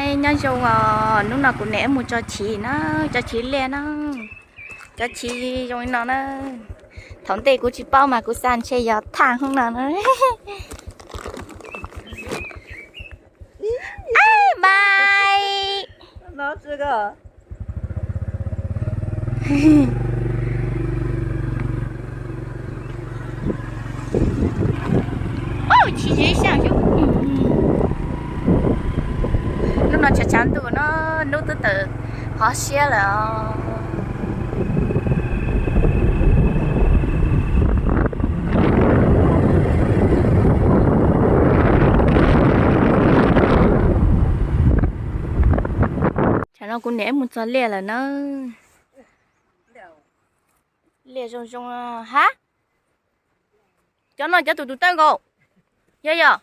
Nyob zoo os, hnub no kuv niam wb mus tso chiv na, tso chiv liaj na, tso chiv zoo li no na. Thaum ntej kuv tsis paub mas kuv xav ntshe yog thaj hoob no na. Bye. Hnub no tshav tshav ntuj no, hnub twb tawm hov siab lawm os. Tsam no kuv niam wb mus txog liaj lawm na. Liaj zoo zoo hab. Cov no cov tus tus tawj nkaus. Yog yog.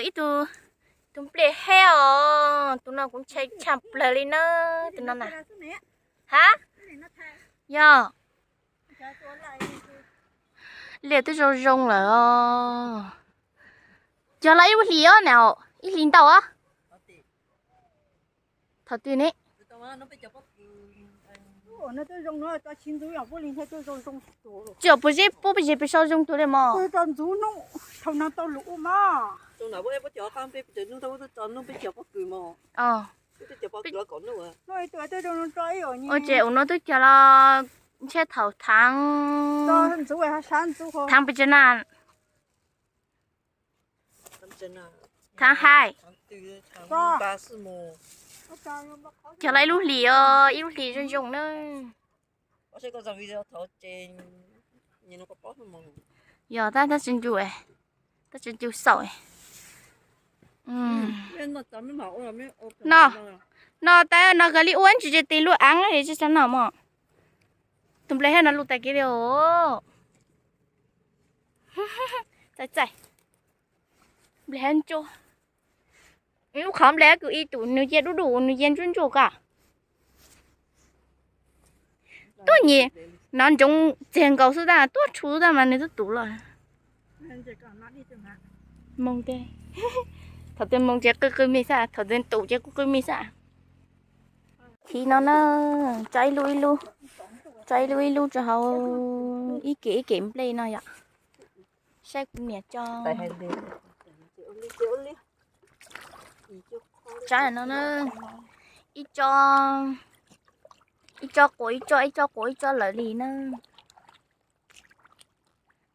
Ib tug, tus nplej hab os, tus no kuv ntshai tshaj plawg li na, tus no na. Hab. Yog. Liaj twb zoo zoo lawm os. Cog los ib lub hlis os na, ib hlis ntau os. Thaum twg ne? Tsis yog puas zeb puab pes zeb pes sau zoo tuag li mog. Ua ces ua no twb cog los ntshe thaum thaav, thaav pes tsawg na? Thaav hais. Cog los ib lub hlis os, ib lub hlis zoo zoo na. Yog tab tab tsis ncu, tab tsis ncu xaum. No, no tab no kawg li ua ntsis tsis tis lub aav es tsis tau noj mog. Tus nplej hab no luj tas kev li os. Txaij txaij. Nplej hab ntsuab. Lub qhov nplej hab kws ib tug nws cia dub dub, nws cia ntsuab ntsuab ko. Tuab nyem no ntsoov txiag nkaus xwb tab, tuab tshu tab mas nws twb tus los. Moo, thaum twg moo ces qw qw me xwb, thaum twg tus ces qw qw me xwb. Chiv no na, tso ib lub ib lub, tso ib lub ib lub rau hauv ib kem ib kem nplej no yom. Saib kuv niam tso. Tsab no na, ib tsob, ib tsob quas ib tsob, ib tsob quas ib tsob lawm li na.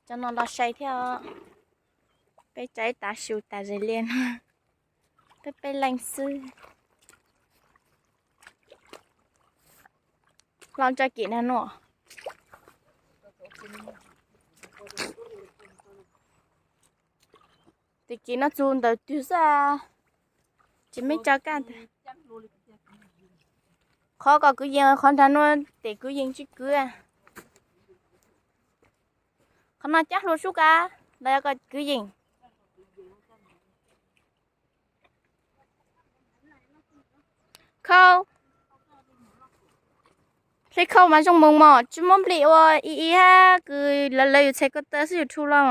Cov no los sai thiab. Peb tso ib tav su tas zes liaj no, peb peb leej xwb. Los tso kem na no. Tes kem no txug ntawm twg xwb, tsis muaj ib tso kaj ntag. Qhov kom kwv yees, qhov nrag nuav tes kwv yees tsis kwv. Qhov no cab hlua sub kav los yog kom kwv yees. Khau, hle khau mas zoo moog mog, tsis muab nplej ua ib ib hab kws lawv lawv yus txhais ko taw xwb yus rhu los.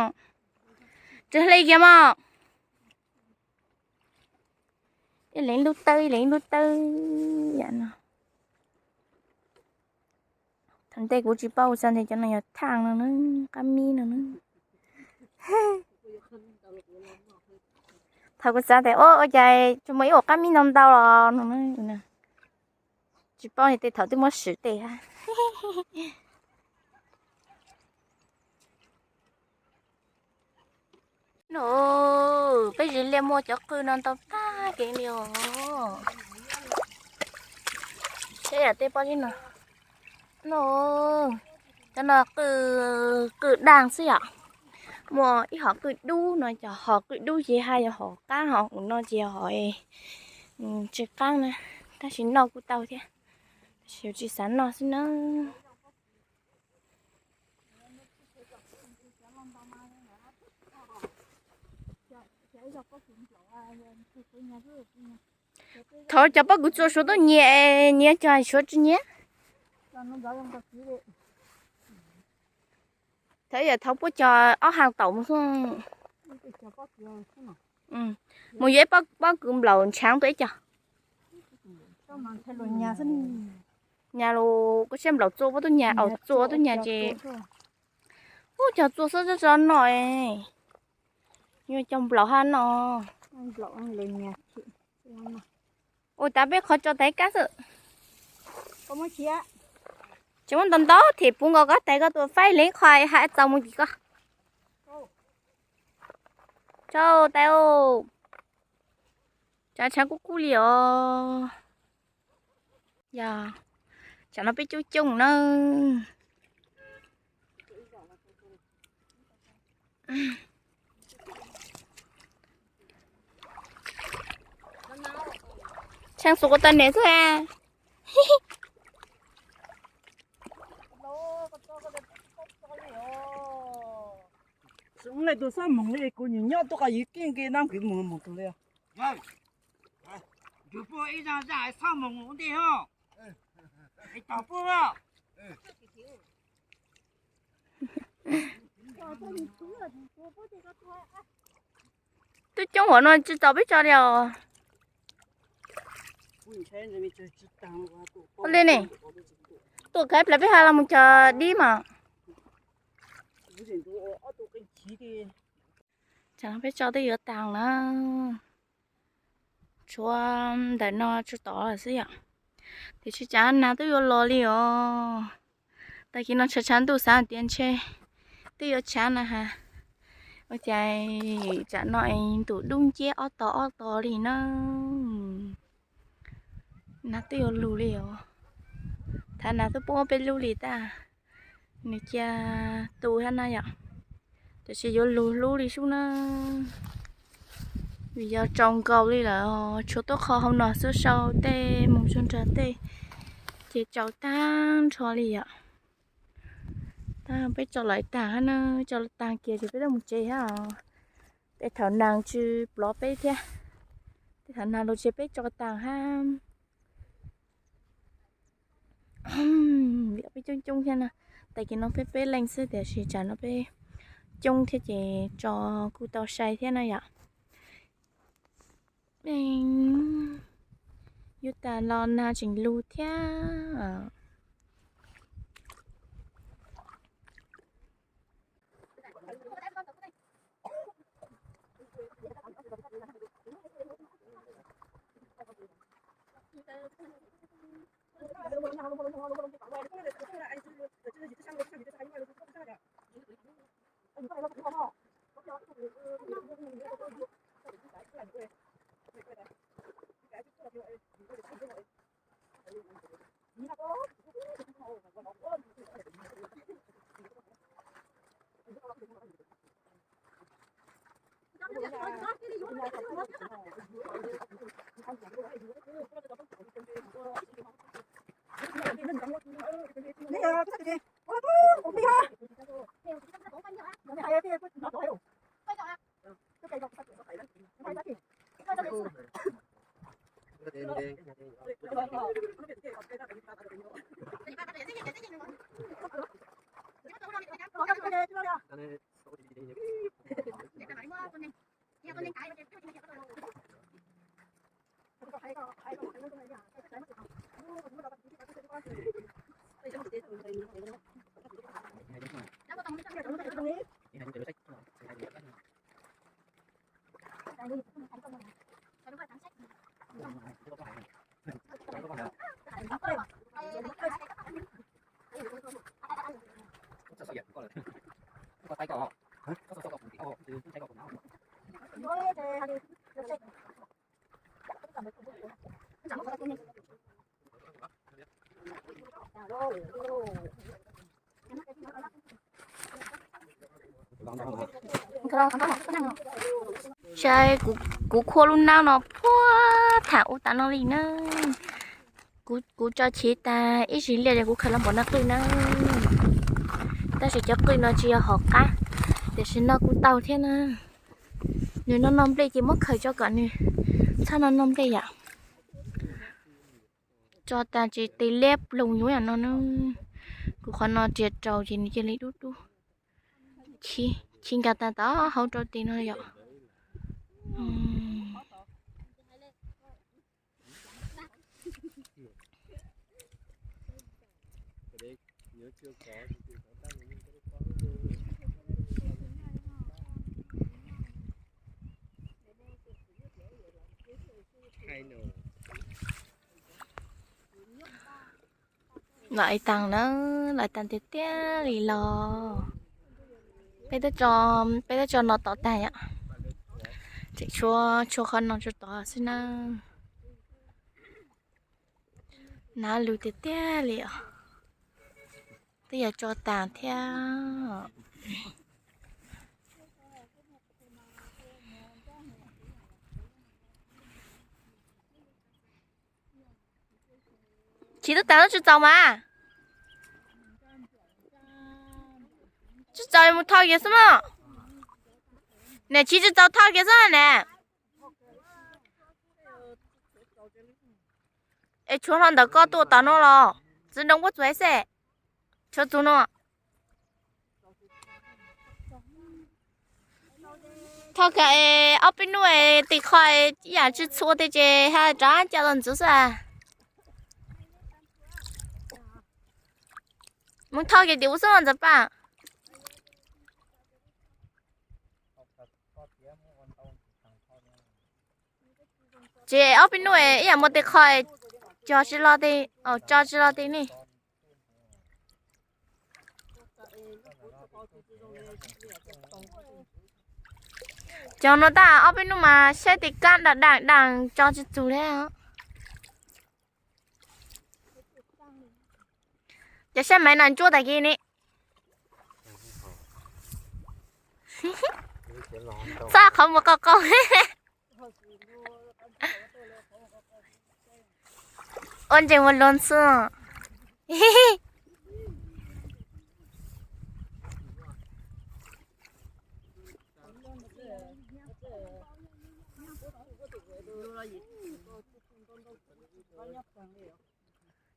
Tsis hle kiag mog. Ib leeg lub tawb, ib leeg lub tawb yam no. Thaum ntej kuv tsis paub, kuv xav tias cov no yog thaaj no na, qab mib no na. Thaum kuv xav tias ua ua cas tsuas muaj ib ua qab mib no ntau los no, tsis paub tej thaum twb muab swm tej hab. No, peb zes liaj muaj cov qwj no ntau tag kev li os. Saib yam tej pob zeb no. No, cov no qwj, qwj daaj xwb yom. Muaj ib hom qwj dub no, cov hom qwj dub ces haj yog hom qab, hom no ces hom tsis qab na, tab sis noj kuj tau thiab, tab sis yus tsis xav noj xwb na. Thov cov pob kws txua suav tuaj nyiam, nyiam cov suav tsis nyiam. Thov yam thov puab cov ob haag taum mus xwb. Mus yuav ib pob kws nplaum ntshaav tuaj ib co. Nyas los kuv saib nplaum txua puab tuaj nyas, au txua tuaj nyas ces, ub, cog txua xwb tso no, yuav cog nplaum hab no. Ua tas peb qhov tso tais kab xwb. Tseem muab ntau ntau them puv nkaus koj tais koj tus faib leej qhov hais txaus mus tim koj. Tsau tais, tshav tshav kub kub li os. Yog, tsam no peb coob coob na. Tshee xuv kuv tau niam xwb. Tus xob moos li kuv nyob tuaj qo yus keej ke nab kwv moos moos tus li. Yus puag ib zaj zaj xob moos ua ntej ho. Es tom puag. Twb coob hauv no tsis txaus peb tso li os. Ua li ne, tuaj khav plaws peb ho los mus cog dib mas. Tsam no peb tso twb yuav taag na. Tshuav ntawm no tsuas tom xwb yom. Tiam sis tsam nag twb yuav los li os. Tag kis no tshav tshav ntuj xav tias ntshe twb yuav tshav na has. Ua cas tsam no es ntuj dub nciab ob tog ob tog li na. Nag twb yuav lug li os. Thaum nag twb poob peb lub li tag, nws cia tu thiab na yom. Tiam sis yuav lug lub li sub na, vim yog tsaus nkaus li lawm, tshuav tuaj qho hauv no xwb, sau tej mus txug nrag tej ces tsaus tag nrho li yom. Tab peb tso lawv taag hab na, tso lawv taag kiag ces peb tau mus tsev hab os. Tej thaum nag tsis plov peb thiab, tej thaum nag los ces peb tso taag hab. Peb coob coob thiab na, tag kis no peb peb leej xwb tiam sis tsam no peb coob thiab ces tso kuj tau sai thiab na yom. Yuav tas los nag tseem lug thiab. Saib kuv khuaj lub nab no puag tham ub tas no li na. Kuv tso chiv tas ib zig liaj es kuv khaws los npaum no qwj na. Tab sis cov qwj no tsis yog hom qab, tiam sis noj kuj tau thiab na. Nws noj noj nplej ces muab khaws tso kom nws txhob noj noj nplej yom. Tso tas ces tes liab ploog yuav yam no na. Kuv qhov no riam raus ces nws cia li dub dub. Chim nkag tas tod hauv rau tes no yom. Los ib tag na, los ib tag tiag tiag li los. Peb twb tso no tod tag yom. Tseem tshuav qhov no tso tod xwb na. Nab lug tiag tiag li os. Twb yog tso tag thiab. Chiv twb tas lub tsis txaus mas. Tsis txaus mus thau kiag xwb mog. Niam tsis tsis txaus thau kiag xwb ne. Es tshuav hlo ntawm koj tuaj tom no los txiv nroo puab txuas xwb. Tshuav txug no. Thau kiag ob peb hnub tim qho ib yam tsis txhua tej ces ha rov coj los ntxiv xwb. Mus thau kiag tim ub xwb mas ntxawm Paj. Ces ob peb hnub ib yam muaj tej qho cog tsis lo tej, tso tsis lo tej ne. Cog no tab ob peb hnub mas saib tej kab dam dam dam tso tsis txug thiab. Cov saib maiv no ntsuab tag kis ne. Txhob qhov muag qau qau. Ua ntseeg ua lus xwb.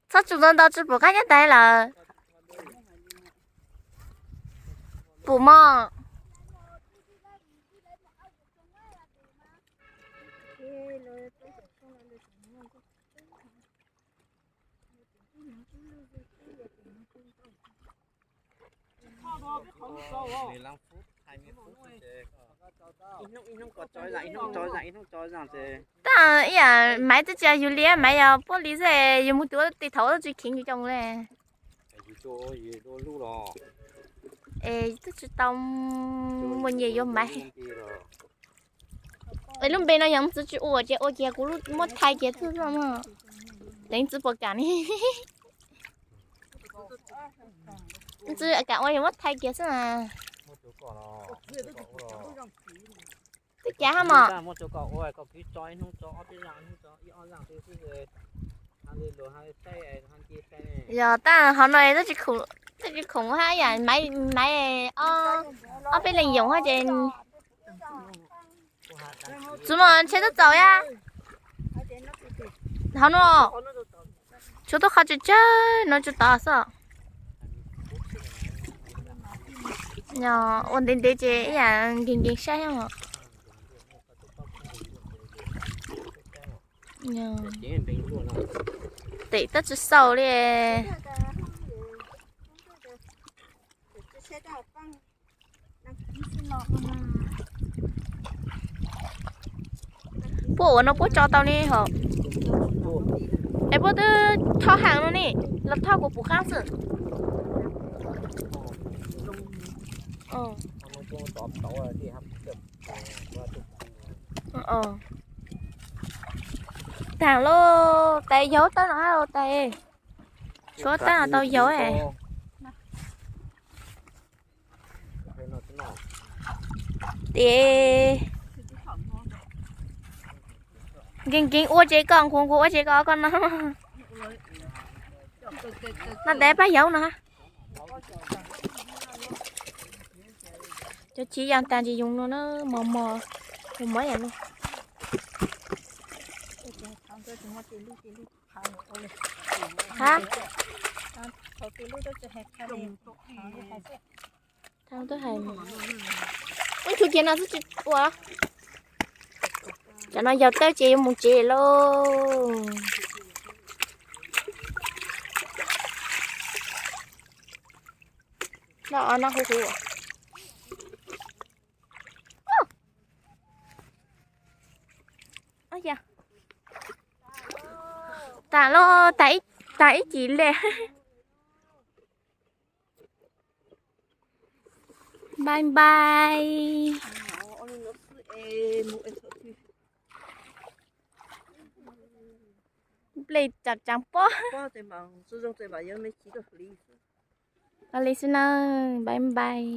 Txhob tsuas ntau ntau tsis pum qab nyob tas lawm. Pum mog. Tab ib yam maiv twb tsis yog yus li, maiv yog puab li xwb, yus mus tus ua tej thaum ua tsis kheev yus coj mus li. Es twb tsis tau muaj nyiaj yuav maiv. Es lub npe no yog txiv tsis ua ces ua kiag kuv muab thaij kiag xwb mog. Teev txiv puas kam ne. Txiv kam ua yog muab thaij kiag xwb mas. Twb cas hab mog. Yog tab hov no twb tsis khoom hab yam maiv, ob peb leeg yoom hab ces. Txiv mas ntshe twb txaus yab. Hov no tshuav tub qhov tsawg tsawg no tsw tod xwb. Ua ntev ntev ces ib yam nkees nkees saib. Tes tab tsis xaus li. Puab ua no puab tso tau ne hos? Es puab twb thauj heev no ne, los thauj kuv pum qab xwb. Taag lauj, tais yaug tawb no hab tais, tshuav tawb no tau yaug. Tes nkees nkees ua ces koj nquag nquag ua ces koj koj no. No tais pab yaug no. Cov chiv yaa taag ces yoov no na, mos mos, mos mos yam no. Hab, ub, tug kiag no xwb tsis ua. Cov no yaug tawb ces yuav mus tsev lauj. Ob no huv huv. Tas los, tas ib, tas ib cim li. Bye bye. Nplej tseem tseem pob. Ua li xwb na, bye bye.